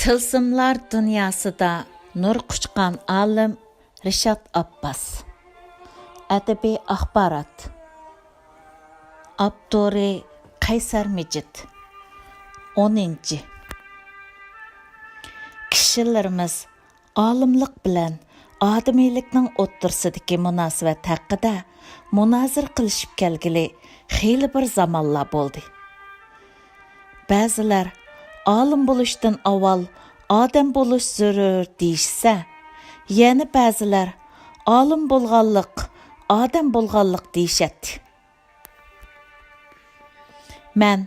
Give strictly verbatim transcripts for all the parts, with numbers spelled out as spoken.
تىلسىملار دۇنياسىدا نۇر قۇچقان ئالىم رىشات ئابباس. ئەدەبىي ئاخبارات. ئاپتورى قەيسەر مىجىت. ئونىنچى. كىشىلىرىمىز ئالىملىق بىلەن ئادىمىيلىكنىڭ ئوتتۇرىسىدىكى مۇناسىۋەت ھەققىدە مۇنازىرە قىلىشىپ كەلگىلى خېلى بىر زامانلار بولدى. بەزىلەر ئالىم بولۇشتىن ئاۋۋال ئادەم بولۇش زۆرۈر دېيىشسە، يەنە بەزىلەر ئالىم بولغانلىق ئادەم بولغانلىق دېيىشەتتى. مەن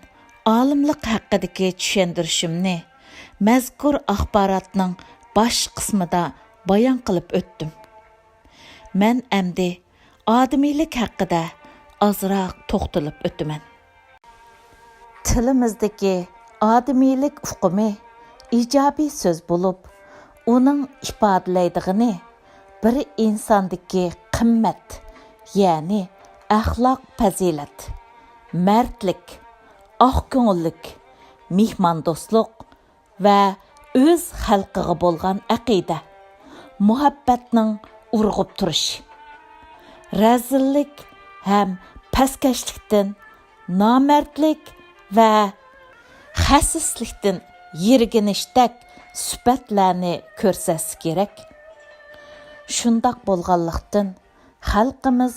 ئالىملىق ھەققىدىكى چۈشەندۈرۈشۈمنى مەزكۇر ئاخباراتنىڭ باش قىسمىدا بايان قىلىپ ئۆتتۈم. مەن ئەمدى ئادىمىيلىك ھەققىدە ئازراق توختىلىپ ئۆتىمەن. تىلىمىزدىكى ئادىمىيلىك ئۇقۇمى ئىجابىي سۆز بولۇپ، ئۇنىڭ ئىپادىلەيدىغىنى بىر ئىنساندىكى قىممەت، يەنى ئەخلاق پەزىلەت، مەردلىك، ئاق كۆڭۈللۈك، مېھماندوستلۇق ۋە ئۆز خەلقىگە بولغان ئەقىدە، مۇھەببەتنىڭ ئۇرغۇپ تۇرۇشى، رەزىللىك ھەم پەسكەشلىكتىن، نامەردلىك ۋە خەسىسلىكتىن يىرگىنىشتەك سۈپەتلەرنى كۆرسەتسە كېرەك. شۇنداق بولغانلىقتىن، خەلقىمىز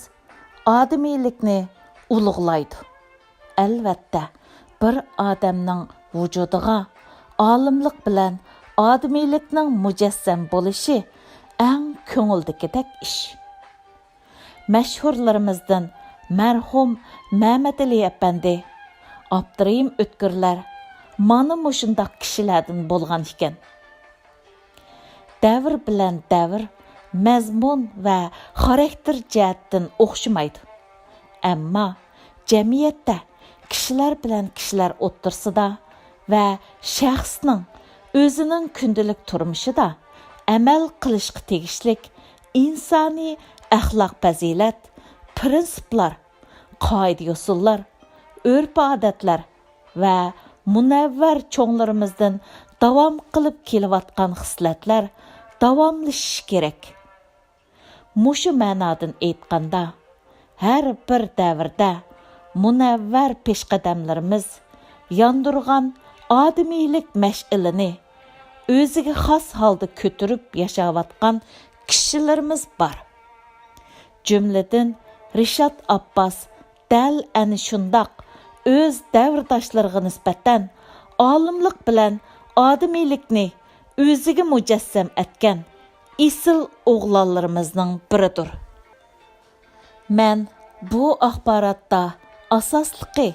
ئادىمىيلىكنى ئۇلۇغلايدۇ. ئەلۋەتتە، بىر ئادەمنىڭ ۋۇجۇدىغا ئالىملىق بىلەن ئادىمىيلىكنىڭ مۇجەسسەم بولۇشى ئەڭ كۆڭۈلدىكىدەك ئىش. مەشھۇرلىرىمىزدىن مەرھۇم مەمەتئېلى ئەپەندى، ئابدۇرېھىم ئۆتكۈرلەر مانا مۇشۇنداق كىشىلەردىن بولغان ئىكەن. دەۋر بىلەن دەۋر مەزمۇن ۋە خاراكتېر جەھەتتىن ئوخشىمايدۇ. ئەمما جەمئىيەتتە كىشىلەر بىلەن كىشىلەر ئوتتۇرىسىدا ۋە شەخسنىڭ ئۆزىنىڭ كۈندىلىك تۇرمۇشىدا ئەمەل قىلىشقا تېگىشلىك ئىنسانىي ئەخلاق پەزىلەت، پىرىنسىپلار، قائىدە-يوسۇنلار، ئۆرپ-ئادەتلەر ۋە مۇنەۋۋەر چوڭلىرىمىزدىن داۋام قىلىپ كېلىۋاتقان خىسلەتلەر داۋاملىشىشى كېرەك. مۇشۇ مەنادىن ئېيتقاندا، ھەر بىر دەۋردە مۇنەۋۋەر پېشقەدەملىرىمىز ياندۇرغان ئادىمىيلىك مەشئىلىنى ئۆزىگە خاس ھالدا كۆتۈرۈپ ياشاۋاتقان كىشىلىرىمىز بار. جۈملىدىن رىشات ئابباس دەل ئەنە شۇنداق ئۆز دەۋرداشلىرىغا نىسبەتەن ئالىملىق بىلەن ئادىمىيلىكنى ئۆزىگە مۇجەسسەم ئەتكەن ئېسىل ئوغلانلىرىمىزنىڭ بىرىدۇر. مەن بۇ ئاخباراتتا ئاساسلىقى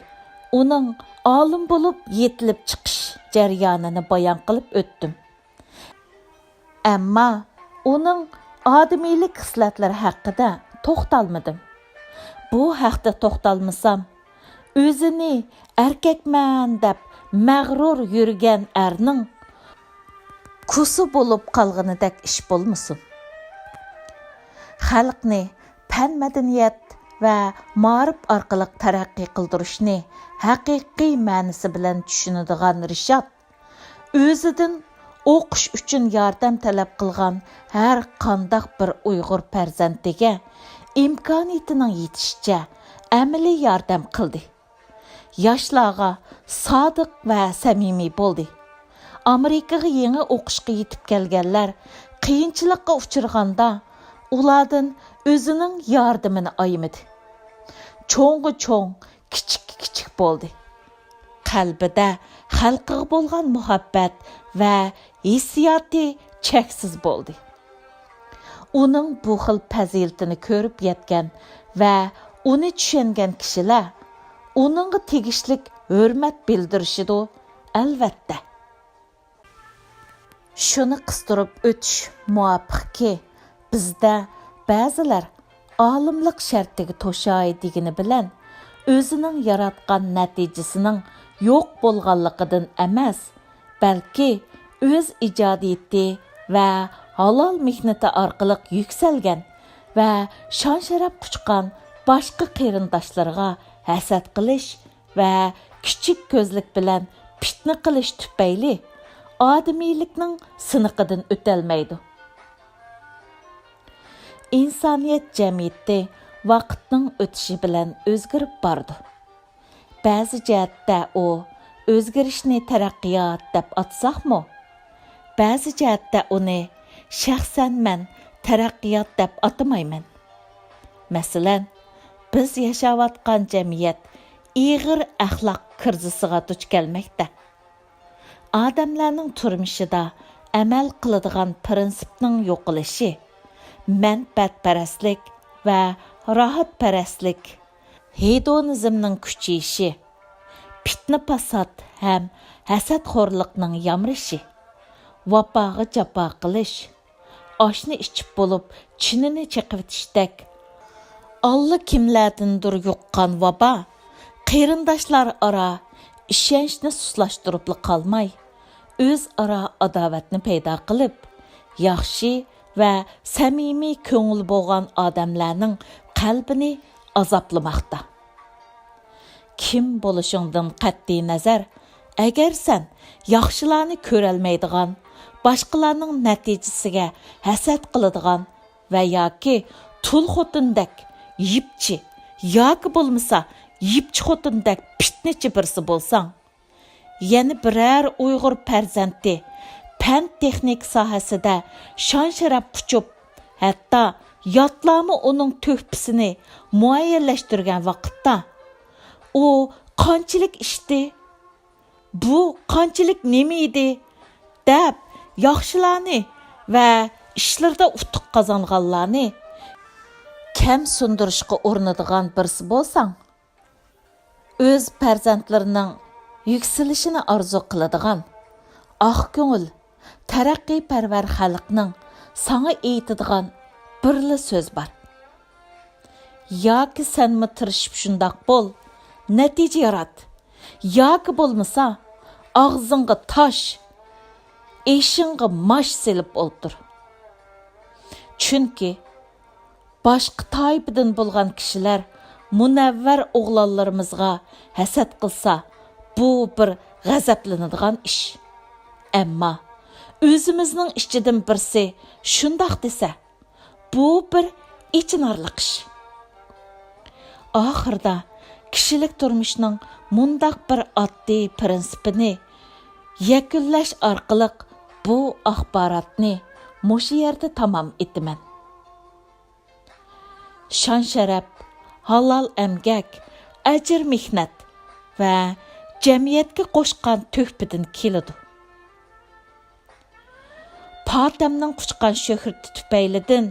ئۇنىڭ ئالىم بولۇپ يېتىلىپ چىقىش جەريانىنى بايان قىلىپ ئۆتتۈم. ئەمما ئۇنىڭ ئادىمىيلىك خىسلەتلىرى ھەققىدە توختالمىدىم. بۇ ھەقتە توختالمىسام، ئۆزىنى ئەركەكمەن دەپ مەغرۇر يۈرگەن ئەرنىڭ كۇسا بولۇپ قالغىنىدەك ئىش بولمىسۇن. خەلقنى پەن-مەدەنىيەت ۋە مائارىپ ئارقىلىق تەرەققىي قىلدۇرۇشنى ھەقىقىي مەنىسى بىلەن چۈشىنىدىغان رىشات، ئۆزىدىن ئوقۇش ئۈچۈن ياردەم تەلەپ قىلغان ھەر قانداق بىر ئۇيغۇر پەرزەنتىگە ئىمكانىيىتىنىڭ يېتىشىچە ئەمەلىي ياردەم قىلدى. ياشلارغا سادىق ۋە سەمىمىي بولدى. ئامېرىكىغا يېڭى ئوقۇشقا يېتىپ كەلگەنلەر قىيىنچىلىققا ئۇچرىغاندا، ئۇلاردىن ئۆزىنىڭ ياردىمىنى ئايىمىدى. چوڭغا چوڭ، كىچىككە كىچىك بولدى. قەلبىدە خەلقىگە بولغان مۇھەببەت ۋە ھېسسىياتى چەكسىز بولدى. ئۇنىڭ بۇ خىل پەزىلىتىنى كۆرۈپ يەتكەن ۋە ئۇنى چۈشەنگەن كىشىلەر ئۇنىڭغا تېگىشلىك ھۆرمەت بىلدۈرۈشىدۇ، ئەلۋەتتە. شۇنى قىستۇرۇپ ئۆتۈش مۇۋاپىقكى، بىزدە بەزىلەر ئالىملىق شەرتىگە توشاي دېگىنى بىلەن ئۆزىنىڭ ياراتقان نەتىجىسىنىڭ يوق بولغانلىقىدىن ئەمەس، بەلكى ئۆز ئىجادىيىتى ۋە ھالال مېھنىتى ئارقىلىق يۈكسەلگەن ۋە شان-شەرەپ قۇچقان باشقا قېرىنداشلىرىغا ھەسەت قىلىش ۋە كىچىك كۆزلۈك بىلەن پىتنە قىلىش تۈپەيلى ئادىمىيلىكنىڭ سىنىقىدىن ئۆتەلمەيدۇ. ئىنسانىيەت جەمئىيىتى ۋاقىتنىڭ ئۆتۈشى بىلەن ئۆزگىرىپ بارىدۇ. بەزى جەھەتتە ئۇ ئۆزگىرىشنى تەرەققىيات دەپ ئاتىساقمۇ، بەزى جەھەتتە ئۇنى شەخسەن مەن تەرەققىيات دەپ ئاتىمايمەن. مەسىلەن، بىز ياشاۋاتقان جەمئىيەت ئېغىر ئەخلاق كىرىزىسىغا دۇچ كەلمەكتە. ئادەملەرنىڭ تۇرمۇشىدا ئەمەل قىلىدىغان پىرىنسىپنىڭ يوقىلىشى، مەنپەئەتپەرەسلىك ۋە راھەتپەرەسلىك، ھېدونىزمنىڭ كۈچىيىشى، پىتنە-پاسات ھەم ھەسەتخورلۇقنىڭ يامرىشى، ۋاپاغا جاپا قىلىش، ئاشنى ئىچىپ بولۇپ، چىنىنى چېقىۋېتىشتەك ئاللىكىملەردىندۇر يۇققان ۋابا، قېرىنداشلار ئارا ئىشەنچنى سۇسلاشتۇرۇپلا قالماي، ئۆزئارا ئاداۋەتنى پەيدا قىلىپ، ياخشى ۋە سەمىمىي كۆڭۈل بولغان ئادەملەرنىڭ قەلبىنى ئازابلىماقتا. كىم بولۇشۇڭدىن قەتئىينەزەر، ئەگەر سەن ياخشىلارنى كۆرەلمەيدىغان، باشقىلارنىڭ نەتىجىسىگە ھەسەت قىلىدىغان ۋە ياكى تۇل خوتۇندەك يىپچى ياكى بولمىسا يىپچى خوتۇندەك پىتنىچى بىرسى بولساڭ، يەنە بىرەر ئۇيغۇر پەرزەنتى پەن-تېخنىكا ساھەسىدە شان-شەرەپ قۇچۇپ، ھەتتا ياتلارمۇ ئۇنىڭ تۆھپىسىنى مۇئەييەنلەشتۈرگەن ۋاقىتتا، ئۇ قانچىلىك ئىشتى، بۇ قانچىلىك نېمە ئىدى دەپ، ياخشىلارنى ۋە ئىشلىرىدا ئۇتۇق قازانغانلارنى كەمسىندۈرۈشكە ئۇرۇنىدىغان بىرسى بولساڭ، ئۆز پەرزەنتلىرىنىڭ يۈكسىلىشىنى ئارزۇ قىلىدىغان، ئاق كۆڭۈل، تەرەققىيپەرۋەر خەلقنىڭ ساڭا ئېيتىدىغان بىرلا سۆز بار. ياكى سەنمۇ تىرىشىپ شۇنداق بول، نەتىجە يارات. ياكى بولمىسا، ئاغزىڭغا تاش، ئېشىڭغا ماش سېلىپ ئولتۇر. چۈنكى باشقا تايپىدىن بولغان كىشىلەر مۇنەۋۋەر ئوغلانلىرىمىزغا ھەسەت قىلسا، بۇ بىر غەزەپلىنىدىغان ئىش. ئەمما ئۆزىمىزنىڭ ئىچىدىن بىرسى شۇنداق دېسە، بۇ بىر ئېچىنارلىق ئىش. ئاخىرىدا كىشىلىك تۇرمۇشنىڭ مۇنداق بىر ئاددىي پىرىنسىپىنى يەكۈنلەش ئارقىلىق بۇ ئاخباراتنى مۇشۇ يەردە تامام ئېتىمەن. شان-شەرەپ، ھالال ئەمگەك، ئەجىر-مېھنەت ۋە جەمئىيەتكە قوشقان تۆھپىدىن كېلىدۇ. پاتەمنىڭ قۇچقان شۆھرىتى تۈپەيلىدىن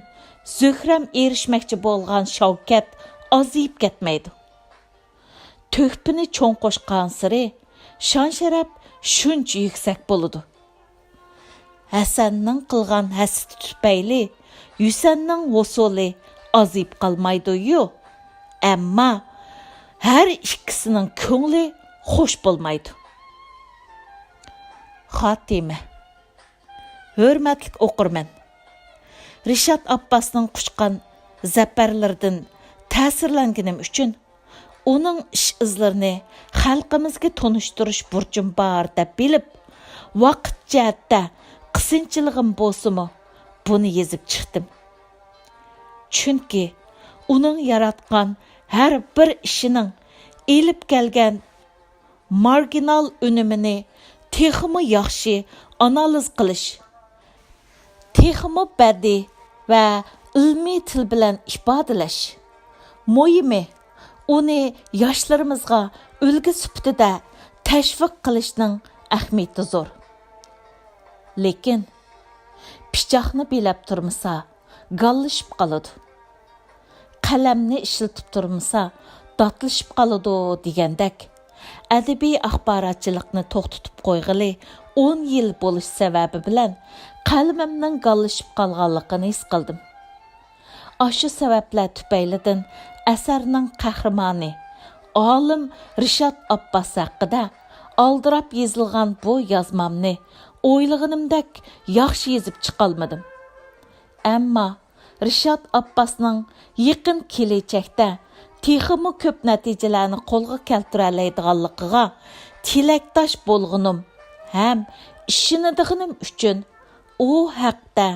زۆھرەم ئېرىشمەكچى بولغان شەۋكەت ئازىيىپ كەتمەيدۇ. تۆھپىنى چوڭ قوشقانسېرى شان-شەرەپ شۇنچە يۈكسەك بولىدۇ. ھەسەننىڭ قىلغان ھەسىتى تۈپەيلى ھۈسەننىڭ ھوسۇلى ئازىيىپ قالمايدۇ-يۇ، ئەمما ھەر ئىككىسىنىڭ كۆڭلى خۇش بولمايدۇ. خاتىمە. ھۆرمەتلىك ئوقۇرمەن! رىشات ئابباسنىڭ قۇچقان زەپەرلىرىدىن تەسىرلەنگىنىم ئۈچۈن، ئۇنىڭ ئىش-ئىزلىرىنى خەلقىمىزگە تونۇشتۇرۇش بۇرچۇم بار دەپ بىلىپ، ۋاقىت جەھەتتە قىسىنچىلىقىم بولسىمۇ، بۇنى يېزىپ چىقتىم. چۈنكى ئۇنىڭ ياراتقان ھەر بىر ئىشىنىڭ ئېلىپ كەلگەن مارگىنال ئۈنۈمىنى تېخىمۇ ياخشى ئانالىز قىلىش، تېخىمۇ بەدىئىي ۋە ئىلمىي تىل بىلەن ئىپادىلەش، مۇھىمى، ئۇنى ياشلىرىمىزغا ئۈلگە سۈپىتىدە تەشۋىق قىلىشنىڭ ئەھمىيىتى زور. لېكىن، پىچاقنى بىلەپ تۇرمىسا، گاللىشىپ قالىدۇ. قەلەمنى ئىشلىتىپ تۇرمىسا، داتلىشىپ قالىدۇ دېگەندەك، ئەدەبىي ئاخباراتچىلىقنى توختىتىپ قويغىلى ئون يىل بولۇش سەۋەبى بىلەن قەلىمىمنىڭ گاللىشىپ قالغانلىقىنى ھېس قىلدىم. ئاشۇ سەۋەبلەر تۈپەيلىدىن ئەسەرنىڭ قەھرىمانى، ئالىم رىشات ئابباس ھەققىدە ئالدىراپ يېزىلغان بۇ يازمامنى ئويلىغىنىمدەك ياخشى يېزىپ چىقالمىدىم. ئەمما رىشات ئابباسنىڭ يېقىن كېلىچەكتە تېخىمۇ كۆپ نەتىجىلەرنى قولغا كەلتۈرەلەيدىغانلىقىغا تىلەكداش بولغىنىم ھەم ئىشىنىدىغىنىم ئۈچۈن ئۇ ھەقتە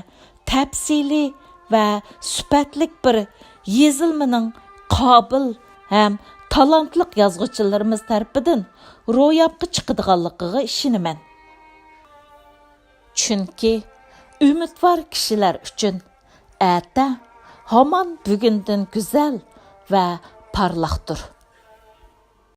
تەپسىلىي ۋە سۈپەتلىك بىر يېزىلمىنىڭ قابىل ھەم تالانتلىق يازغۇچىلىرىمىز تەرىپىدىن روياپقا چىقىدىغانلىقىغا ئىشىنىمەن. چۈنكى ئۈمىدۋار كىشىلەر ئۈچۈن ئەتە ھامان بۈگۈندىن گۈزەل ۋە پارلاقتۇر.